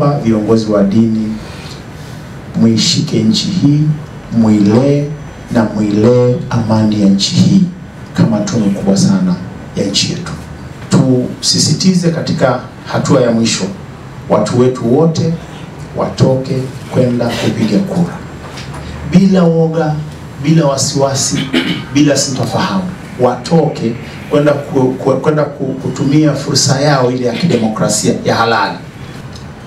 Tunawaomba viongozi wa dini muishike nchi hii, muilee na muilee amani ya nchi hii kama tunu kubwa sana ya nchi yetu. Tusisitize katika hatua ya mwisho, watu wetu wote watoke kwenda kupiga kura bila woga, bila wasiwasi, bila sintofahamu. Watoke kwenda kutumia fursa yao ile ya kidemokrasia ya halali.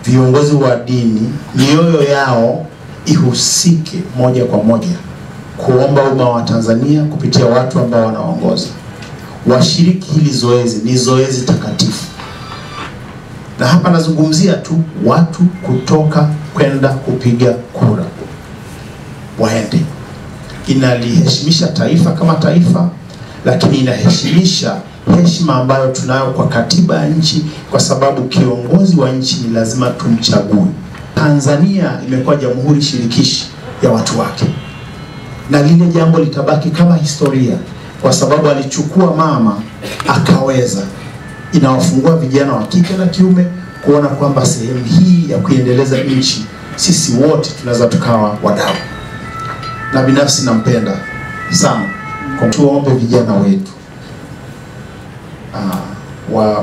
Viongozi wa dini mioyo yao ihusike moja kwa moja kuomba umma wa Tanzania kupitia watu ambao wanaongoza washiriki hili zoezi. Ni zoezi takatifu, na hapa nazungumzia tu watu kutoka kwenda kupiga kura, waende. Inaliheshimisha taifa kama taifa, lakini inaheshimisha heshima ambayo tunayo kwa katiba ya nchi, kwa sababu kiongozi wa nchi ni lazima tumchague. Tanzania imekuwa jamhuri shirikishi ya watu wake, na lile jambo litabaki kama historia, kwa sababu alichukua mama akaweza. Inawafungua vijana wa kike na kiume kuona kwamba sehemu hii ya kuendeleza nchi sisi wote tunaweza tukawa wadau. Na binafsi nampenda sana. Kwa tuombe vijana wetu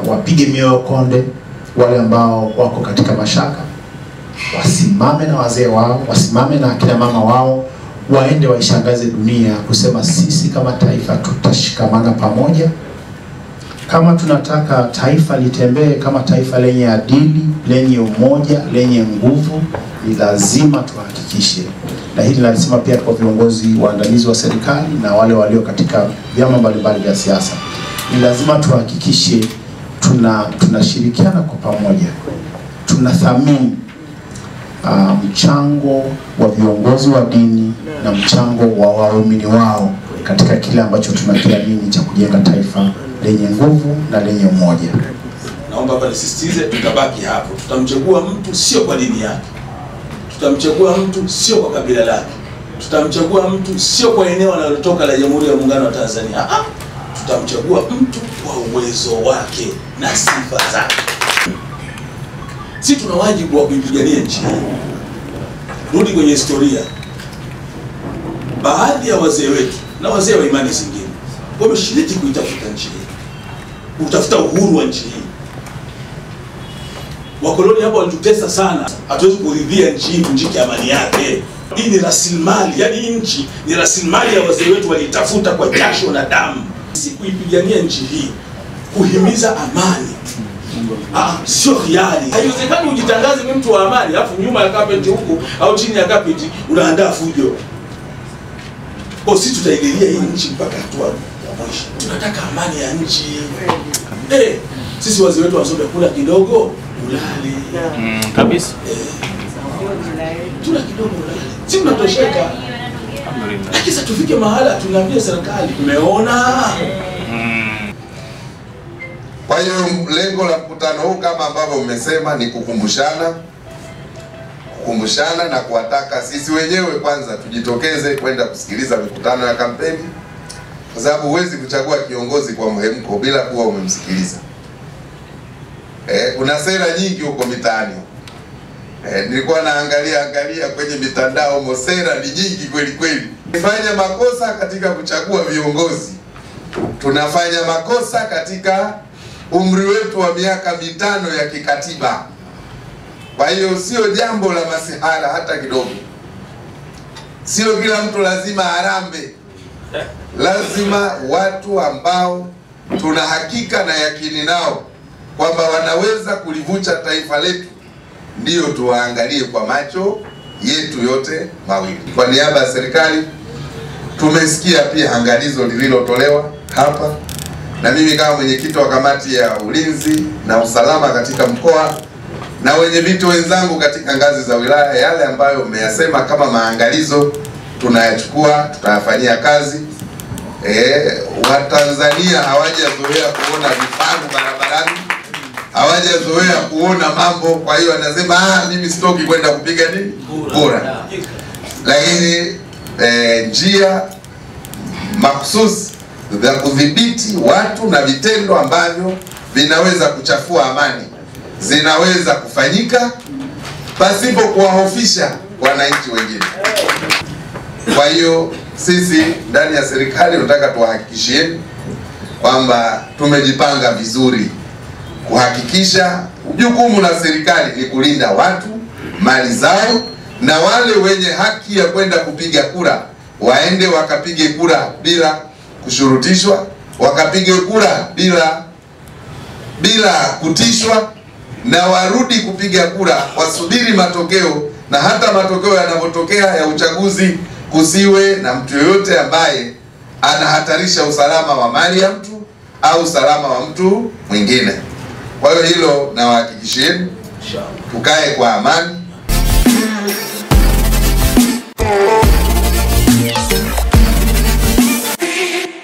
wapige mioyo konde, wale ambao wako katika mashaka wasimame na wazee wao, wasimame na akina mama wao, waende waishangaze dunia kusema sisi kama taifa tutashikamana pamoja. Kama tunataka taifa litembee kama taifa lenye adili, lenye umoja, lenye nguvu, ni lazima tuhakikishe. Na hili nalisema pia kwa viongozi waandamizi wa serikali na wale walio katika vyama mbalimbali vya siasa. Ni lazima tuhakikishe tunashirikiana kwa pamoja. Tunathamini mchango wa viongozi wa dini na mchango wa waumini wao katika kile ambacho tunakiamini cha kujenga taifa lenye nguvu na lenye umoja. Naomba hapa nisisitize, tutabaki hapo. Tutamchagua mtu sio kwa dini yake. Tutamchagua mtu sio kwa kabila lake. Tutamchagua mtu sio kwa eneo analotoka la Jamhuri ya Muungano wa Tanzania. Tutamchagua mtu kwa uwezo wake na sifa zake. Sisi tuna wajibu wa kuipigania nchi hii. Rudi kwenye historia. Baadhi ya wazee wetu na wazee wa imani zingine wameshiriki kuitafuta nchi hii, kutafuta uhuru wa nchi hii. Wakoloni hapo walitutesa sana. Hatuwezi kuridhia nchi hii ivunjike amani yake. Hii ni rasilimali, yani nchi ni rasilimali ya wazee wetu, walitafuta kwa jasho na damu. Si kuipigania nchi hii, kuhimiza amani. Sio hiari. Haiwezekani ujitangaze mimi mtu wa amani alafu nyuma ya carpet huku au chini ya carpet unaandaa fujo. Kwa sisi tutaigelia hii nchi mpaka hatua ya mwisho. Tunataka amani ya nchi. Sisi wazee wetu wasome kula kidogo ulale. Kabisa. Tula kidogo ulale. Sisi tunatosheka. Lakini sasa tufike mahala tunaambia serikali tumeona. Kwa hiyo lengo la mkutano huu kama ambavyo mmesema ni kukumbushana na kuwataka sisi wenyewe kwanza tujitokeze kwenda kusikiliza mikutano ya kampeni, kwa sababu huwezi kuchagua kiongozi kwa mhemko bila kuwa umemsikiliza. Kuna sera nyingi huko mitaani. Nilikuwa naangalia kwenye mitandao, sera ni nyingi kweli kweli. Tunafanya makosa katika kuchagua viongozi. Tunafanya makosa katika umri wetu wa miaka 5 ya kikatiba. Kwa hiyo sio jambo la masihara hata kidogo. Sio kila mtu lazima arambe. Lazima watu ambao tuna hakika na yakini nao kwamba wanaweza kulivucha taifa letu ndio tuwaangalie kwa macho yetu yote mawili. Kwa niaba ya serikali tumesikia pia angalizo lililotolewa hapa, na mimi kama mwenyekiti wa kamati ya ulinzi na usalama katika mkoa na wenye viti wenzangu katika ngazi za wilaya, yale ambayo umeyasema kama maangalizo tunayachukua, tutayafanyia kazi. Watanzania hawajazoea kuona vifaru barabarani, hawajazoea kuona mambo, kwa hiyo anasema mimi sitoki kwenda kupiga nini kura. Lakini njia mahususi za kudhibiti watu na vitendo ambavyo vinaweza kuchafua amani zinaweza kufanyika, pasipo kuwahofisha wananchi wengine. Kwa hiyo sisi ndani ya serikali tunataka tuwahakikishieni kwamba tumejipanga vizuri kuhakikisha jukumu la serikali ni kulinda watu, mali zao, na wale wenye haki ya kwenda kupiga kura waende wakapige kura bila kushurutishwa, wakapige kura bila kutishwa, na warudi kupiga kura, wasubiri matokeo, na hata matokeo yanapotokea ya uchaguzi kusiwe na mtu yoyote ambaye anahatarisha usalama wa mali ya mtu au usalama wa mtu mwingine. Kwa hiyo hilo nawahakikishieni, tukae kwa amani.